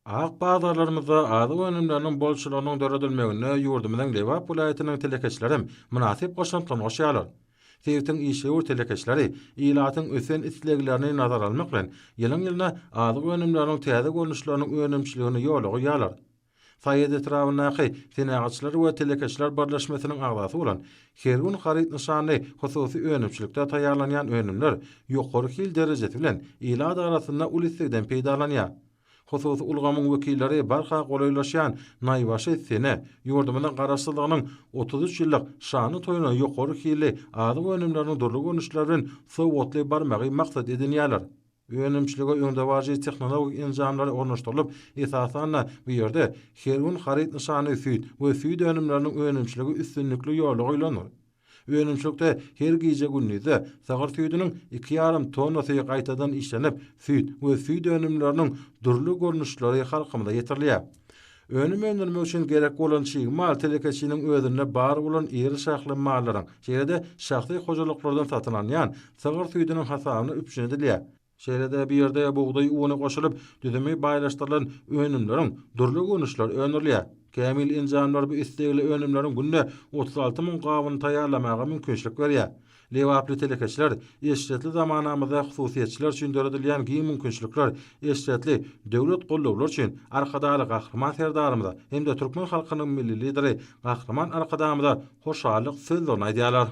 Ak bazarlarymyzda azyk önümleriniň bolçulygynyň döredilmeginde ýurdumyzyň Lebap welaýatynyň telekeçileri hem mynasyp goşantlaryny goşýarlar. Sebitiň işewür telekeçileri ilatyň ösen isleglerini nazara almak bilen, ýylyň-ýylyna azyk önümleriniň täze görnüşleriniň önümçiligini ýola goýýarlar. Saýat etrabyndaky Senagatçylar we telekeçiler birleşmesiniň agzasy bolan Her gün haryt nyşanly hususy önümçilikde taýýarlanýan önümler ýokary hil derejesi bilen ilat arasynda uly islegden peýdalanýar. Hususy ulgamyň wekilleri barha golaýlaşýan naýbaşy sene, ýurdumyzyň Garaşsyzlygynyň 33 ýyllyk şanly toýuna ýokary hilli azyk önümleriniň dürli görnüşleri bilen sowgatly barmagy maksat edinýärler. Önümçilige öňdebaryjy tehnologik enjamlar ornaşdyrylyp, esasan-da, bu ýerde Her gün haryt nyşanly süýt we süýt önümleriniň önümçiligi üstünlikli ýola goýlandyr. Önümçilikde her gije-gündizde sygyr süýdüniň iki ýarym tonnasy gaýtadan işlenip, süýt we süýt önümleriniň dürli görnüşleri halkymyza ýetirilýär. Önüm öndürmek üçin gerek bolan çig mal telekeçiniň özünde bar bolan iri şahly mallaryň, şeýle-de şahsy hojalyklardan satyn alynýan sygyr süýdüniň hasabyna üpjün edilýär. Şeýle-de bu ýerde bugdaý uny goşulyp, düzümi baýlaşdyrylan önümleriň dürli görnüşleri öndürilýär. Kämil enjamlar bu islegli önümleriň günde 36 müň gabyny taýýarlamaga mümkinçilik berýär. Lebaply telekeçiler eşretli zamanamyzda hususyýetçiler üçin döredilýän giň mümkinçilikler, eşretli döwlet gollawlary üçin Arkadagly Gahryman Serdarymyza hem-de türkmen halkynyň Milli Lideri Gahryman Arkadagymyza hoşallyk sözlerini aýdýarlar.